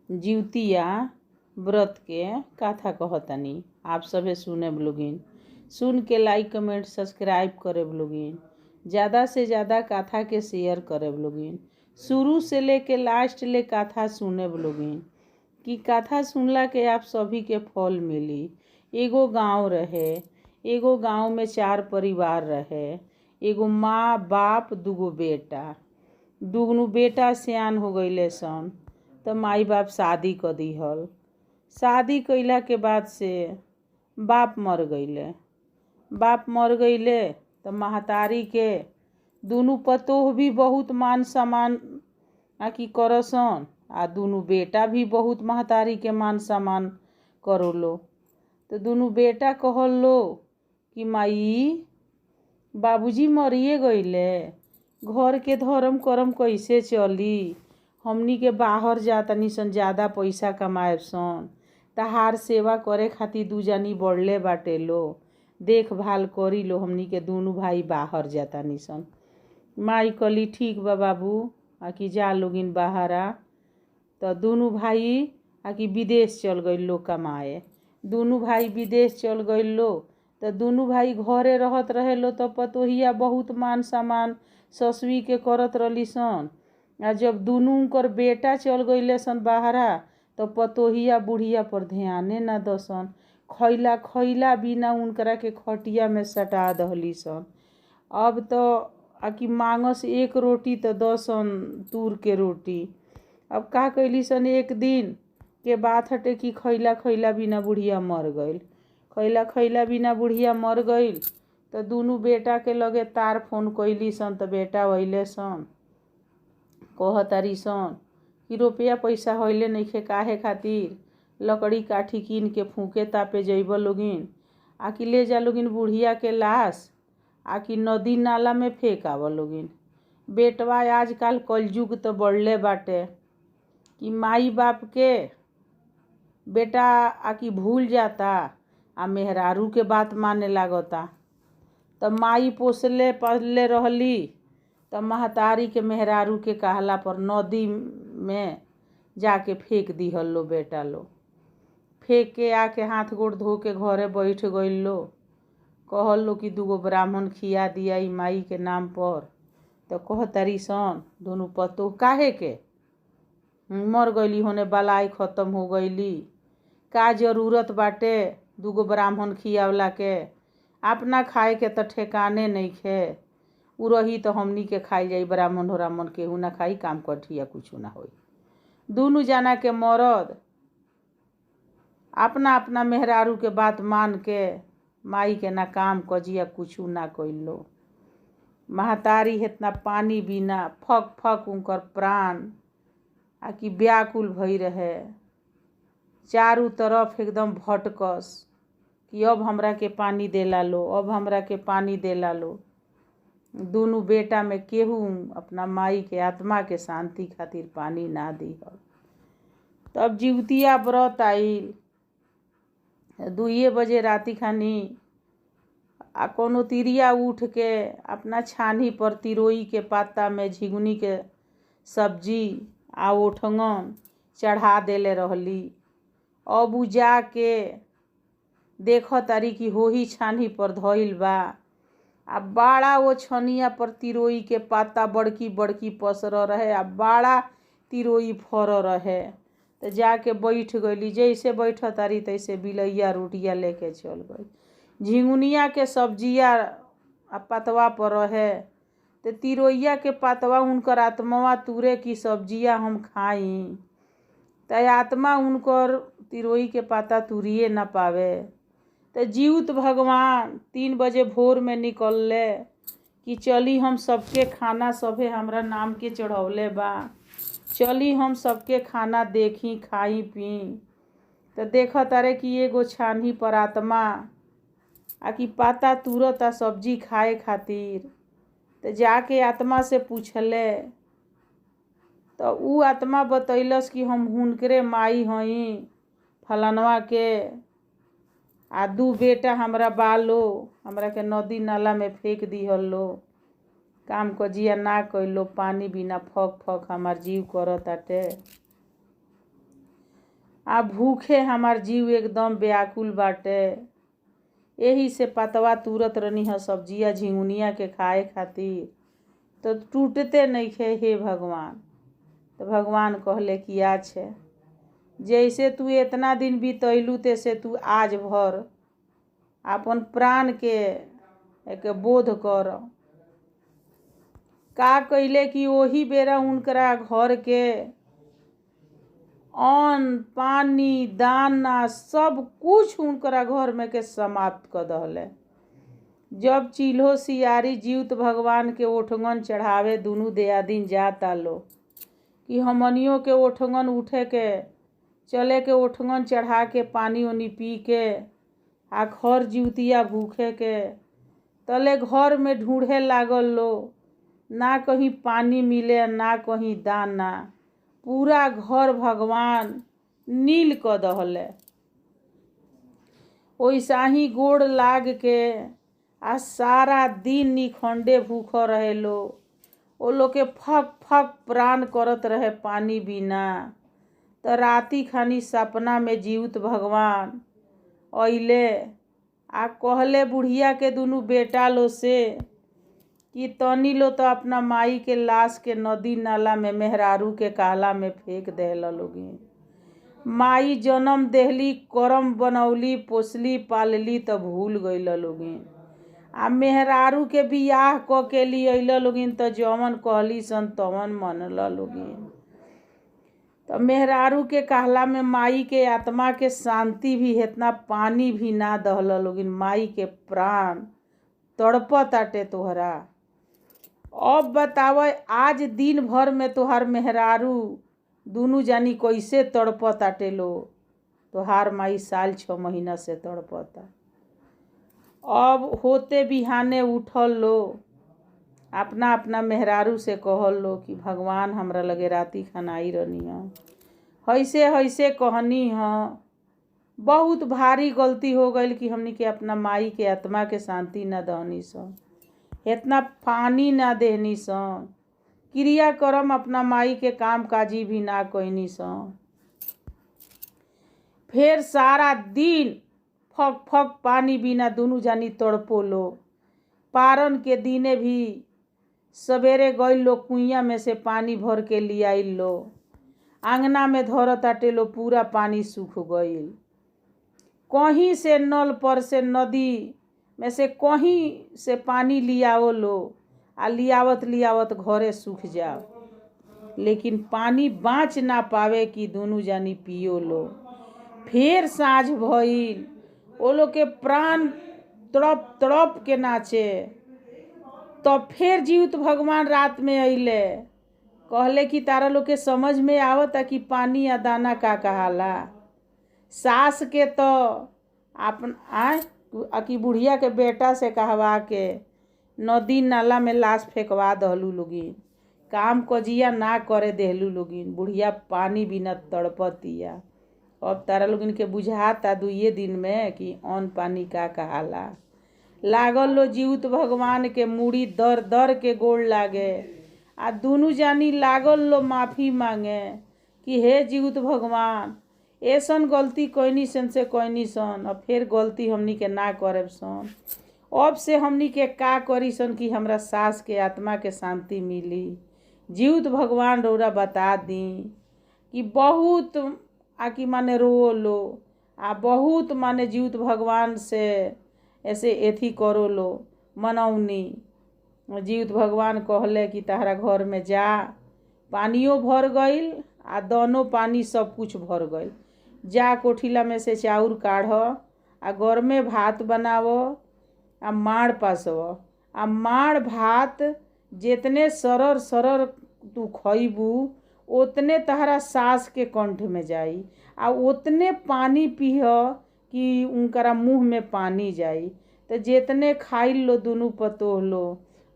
जिउतिया व्रत के कथा कहतनी। आप सभे सुनेब लोगिन, सुन के लाइक कमेंट सब्सक्राइब करेब लोगिन, ज़्यादा से ज़्यादा कथा के शेयर करेब लोगिन, शुरू से लेके लास्ट ले कथा सुनेब लोगिन कि कथा सुनला के आप सभी के फल मिली। एगो गांव रहे, एगो गांव में 4 परिवार रहे, एगो माँ बाप दूगो बेटा। दुगनू बेटा सियान हो गईले सन तो माई बाप शादी कर दिहल। शादी कइला के बाद से बाप मर गईले। बाप मर गईले तो महतारी के दुनू पतोह भी बहुत मान सम्मान आकि करसन आ दुनू बेटा भी बहुत महतारी के मान सम्मान करोलो। तो दुनू बेटा कहलो कि माई बाबूजी मरिए गईले, घर के धर्म करम कैसे चली, हमनी के बाहर जातनी सन ज़्यादा पैसा कमाए सन, तहार सेवा करे खातिर दू जानी बढ़ले बाटे लो, देखभाल करी लो, हमनी के दुनू भाई बाहर जातानी सन। माई कहली ठीक बा बाबू आकि जा लोगिन बाहरा। तो दुनू भाई आकि विदेश चल गइल लो कमाए। दुनू भाई विदेश चल गइल लो तो दुनू भाई घरे रहत रहे लो। तो पतोहिया बहुत मान सम्मान ससुई के करत रहली सन। आ जब दुनू उनकर बेटा चल गइले सन बाहरा तो पतोहिया बुढ़िया पर ध्याने ना दसन, खैला खैला बिना उनकरा के खटिया में सटा दहली सन। अब तो आकि मांगस एक रोटी तो दसन तूर के रोटी। अब का कैली सन, एक दिन के बात हटे कि खैला खैला बिना बुढ़िया मर गईल। खैला खैला बिना बुढ़िया मर गईल तो दुनू बेटा के लगे तार फोन कैली सन। तो बेटा अइले सन, कहतारी सन कि रुपया पैसा होइले नइखे, काहे खातिर लकड़ी काठी कीन के फूके तापे जइब लोगिन, आकि ले जा लोगिन बुढ़िया के लाश आकि नदी नाला में फेंक आव लोगिन। बेटवा आजकल कलयुग तो बढ़ले बाटे कि माई बाप के बेटा आकि भूल जाता आ मेहरारू के बात माने लागता। तो माई पोसले पलले रहली तो महतारी के मेहरारू के कहला पर नदी में जाके फेंक दिहल लो बेटा लो। फेंक के आके हाथ गोड़ धो के घरे बैठ गइल लो। कहल लो कि दूगो ब्राह्मण खिया दिया ई माई के नाम पर। तो कहतारी सन दुनू पतोह काहे के मर गईली, होने बलाई ख़त्म हो गईली, का जरूरत बाटे दूगो ब्राह्मण खियावला के, अपना खाए के तो ठेकाने नइखे, उ रही तो हमनी के खाई जाई, ब्राह्मण उराह्मण केहू ना खाई, काम कठिया कुछ ना होई। दुनू जना के मरद अपना अपना मेहरारू के बात मान के माई के ना काम कजिया कुछ ना कइलो। महतारी इतना पानी बिना फक फक उनकर प्राण आकि व्याकुल भई रहे, चारू तरफ एकदम भटकस कि अब हमरा के पानी देला लो, अब हमरा के पानी देला लो। दुनू बेटा में केहू अपना माई के आत्मा के शांति खातिर पानी ना दिहल। तब जिउतिया व्रत आइल 2 बजे राति खानी आ कोनो तिरिया उठ के अपना छानी पर तिरोई के पाता में झिंगुनी के सब्जी आ ओठंगन चढ़ा देले रहली। अब उ जाके देख तारी कि होही छानी पर धइल बा आ बड़ा वो छनिया पर तिरोई के पाता बड़की बड़की पसर रहे आ बड़ा तिरोई फर रहे। तो जाके बैठ गईली, जैसे बैठ तारी तैसे बिलैया रोटिया लेके चल गई। झिंगुनिया के सब्जिया आ पतवा पर रहे तो तिरोइया के पतवा उनकर आत्मवा तुरे की सब्जिया हम खाई, तो आत्मा उनकर तिरोई के पाता तुरिए ना पावे। तो जीवत भगवान 3 बजे भोर में निकलले कि चली हम सबके खाना सभे हमरा नाम के चढ़ौले बा, चली हम सबके खाना देखी खाई पी। तो देख तारे कि एगो छानही पर आत्मा आकि पाता तुरत आ सब्जी खाए खातिर। तो जाके आत्मा से पूछले तो उ आत्मा बतैलस कि हम हुनकरे माई हई फलनवा के, आ 2 बेटा हमरा बालो, हमरा के नदी नाला में फेंक दिहल लो, काम कजिया ना कइलो, पानी बिना फक फक हमार जीव करताटे। आ भूखे हमार जीव एकदम व्याकुल बाटे। एही से पतवा तुरत रहनी ह सब्जिया झिंगुनिया के खाए खातिर, तो टूटते नइखे हे भगवान। तो भगवान कहले कि आछे, जैसे तू इतना दिन बितैलू तैसे तू आज भर अपन प्राण के एक बोध कर। का कइले कि ओही बेरा उनकरा घर के अन्न पानी दाना सब कुछ उनकरा घर में के समाप्त कर दहले। जब चिल्हो सियारी जीउत भगवान के ओठगन चढ़ावे दुनू दियादिन जाता लो कि हमनियों के ओठगन उठे के चले के ओठगन चढ़ा के पानी ओनी पी के आ घर जिउतिया भूखे के तले घर में ढूंढे लागल लो, ना कहीं पानी मिले ना कहीं दाना। पूरा घर भगवान नील क दहले। ओइसा ही गोड़ लाग के आ सारा दिन निखंडे भूख रहे लो। ओ लोग के फक फक प्राण करत रहे पानी बिना। त राती खानी सपना में जीउत भगवान अइले आ कहले बुढ़िया के दुनू बेटा लो से कि तनी लो तो अपना माई के लाश के नदी नाला में मेहरारू के काला में फेंक देहल लोगिन। माई जन्म देहली, करम बनौली, पोसली पालली त भूल गइल लोगिन। आ मेहरारू के बियाह क के लिअइल लोगिन त जवन कहली सन तवन मनल लोगिन। त मेहरारू के कहला में माई के आत्मा के शांति भी इतना पानी भी ना दहल लोगिन। माई के प्राण तड़पताटे तोहरा। अब बताव आज दिन भर में तोहार मेहरारू दुनू जानी कैसे तड़पताटे लो। तोहार माई साल 6 महीना से तड़पता। अब होते बिहाने उठल लो, अपना अपना मेहरारू से कहल लो कि भगवान हमरा लगे राती खाना आई रहनी ह, ऐसे ऐसे कहनी ह। बहुत भारी गलती हो गइल कि हमनी के अपना माई के आत्मा के शांति ना दहनी सन, इतना पानी ना देहनी सन, क्रियाक्रम अपना माई के काम काजी भी ना कइनी सन। फिर सारा दिन फक फक पानी बिना दुनू जानी तड़पो लो। पारन के दिने भी सवेरे गइल लो, कुइया में से पानी भर के लियाइल लो, आंगना में धरताटे लो, पूरा पानी सूख गइल। कहीं से नल पर से नदी में से कहीं से पानी लियाओ लो आ लियावत लियावत घरे सूख जाओ, लेकिन पानी बाँच ना पावे कि दुनू जानी पियो लो। फिर साँझ भइल, ओ लोग के प्राण तड़प तड़प के नाचे। तब फिर जीवित भगवान रात में अइले, कहले कि तारा लोग के समझ में आवता कि पानी या दाना का कहाला। सास के तो अपन आय कि बुढ़िया के बेटा से कहवा के नदी नाला में लाश फेंकवा दहलू लोगिन, काम कजिया ना करे देहलू लोगिन, बुढ़िया पानी बिना तड़पतिया। अब तारा लोगिन के बुझाता दुइये दिन में कि अन्न पानी का कहाला। लागल लो जीउत भगवान के मूड़ी दर दर के गोड़ लागे आ दुनू जानी लागल लो माफ़ी मांगे कि हे जीउत भगवान, ऐसन गलती कइनी सन से कइनी सन, अब फिर गलती हमनी के ना करेब सन। अब से हमनी के का करी सन कि हमरा सास के आत्मा के शांति मिली। जीउत भगवान रौरा बता दी कि बहुत आकि माने रो लो आ बहुत माने जीउत भगवान से ऐसे एथी करो लो मनौनी। जीउत भगवान कहले कि तहरा घर में जा, पानियो भर गइल आ दानो पानी सब कुछ भर गइल। जा कोठिला में से चाउर काढ़ आ गरमे भात बनाव आ माड़ पासव आ माड़ भात जितने सरर सरर तू खइबू उतने तहरा सास के कंठ में जाई आ उतने पानी पीह कि उनकरा मुँह में पानी जाई। तो जितने खाइल लो दुनू पतोह लो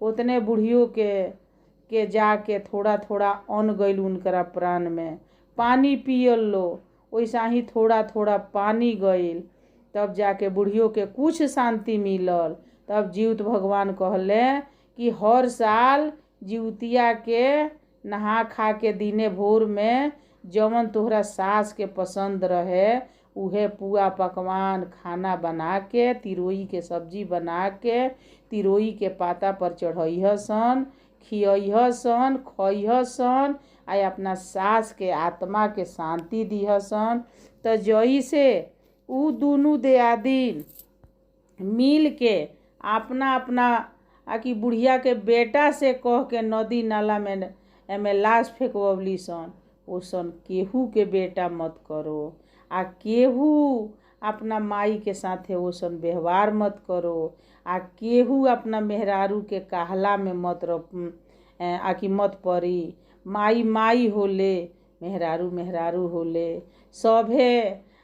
उतने बुढ़ियों के जाके थोड़ा थोड़ा अन्न गइल उनकरा प्राण में, पानी पियल लो वैसा ही थोड़ा थोड़ा पानी गइल, तब जाके बुढ़ियों के कुछ शांति मिलल। तब जीउत भगवान कहले कि हर साल जिउतिया के नहा खा के दिने भोर में जवन तोहरा सास के पसंद रहे उहे पुआ पकवान खाना बना के, तिरोई के सब्जी बना के तिरोई के पाता पर चढ़ैह सन, खियह सन, खइह सन आ अपना सास के आत्मा के शांति दिह सन। त जइसे उ दुनू दियादिन मिल के अपना अपना आकि बुढ़िया के बेटा से कह के नदी नाला में एमे लाश फेंकवली सन, ओसन केहू के बेटा मत करो आ केहू अपना माई के साथे ओसन व्यवहार मत करो आ केहू अपना मेहरारू के कहला में मत आकि मत परी। माई माई होले, मेहरारू मेहरारू होले। सभे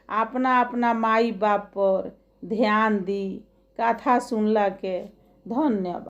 अपना अपना माई बाप पर ध्यान दी। कथा सुनला के धन्यवाद।